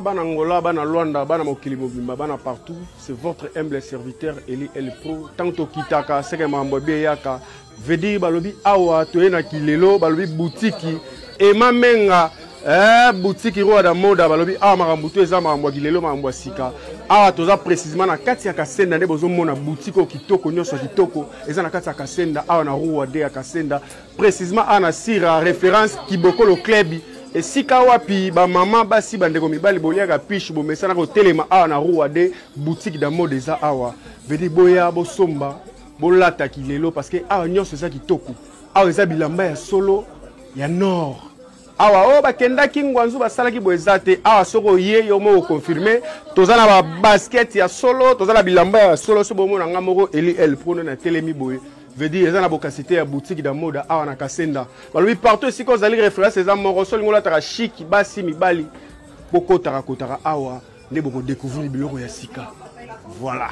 Bana Angola, bana Luanda, bana mokili mobimba, bana partout, c'est votre humble serviteur Eli El Pro. Tant tokitaka, seke mambo bien yaka. Veut dire balobi awa toye na kilelo, balobi boutique Emma Menga eh, boutique Roi da Moda balobi awa makambo to eza makambo ya kilelo, makambo ya sika. Awa toza précisément na kati ya Kasenda nde bozomona boutique oyo kitoko nyonso ya kitoko eza na kati ya Kasenda awa na Roi de ya Kasenda. Précisément awa na Sira référence Kibokolo Club esika wapi bamama basi bandeko mibali boliaka piche bomesana kotelema awa na rua de boutique da mode eza awa vedi boya bosomba bolata kilelo parce que awa nyonso eza kitoko awa eza bilamba ya solo ya nord awa oyo bakendaki ngwanzu basalaki boye eza te awa soki oye yo moko okonfirme toza na babasket ya solo toza na bilamba ya solo so bomona nga moko eli el pro nde natelemi boye veut dire eza na bokasite ya boutique da moda awa na kasenda balobi partout esika ozali référence eza moko so olingi olataka chic basi mibali bokotaka kotaka awa nde bokodécouvrir biloko ya sika voilà.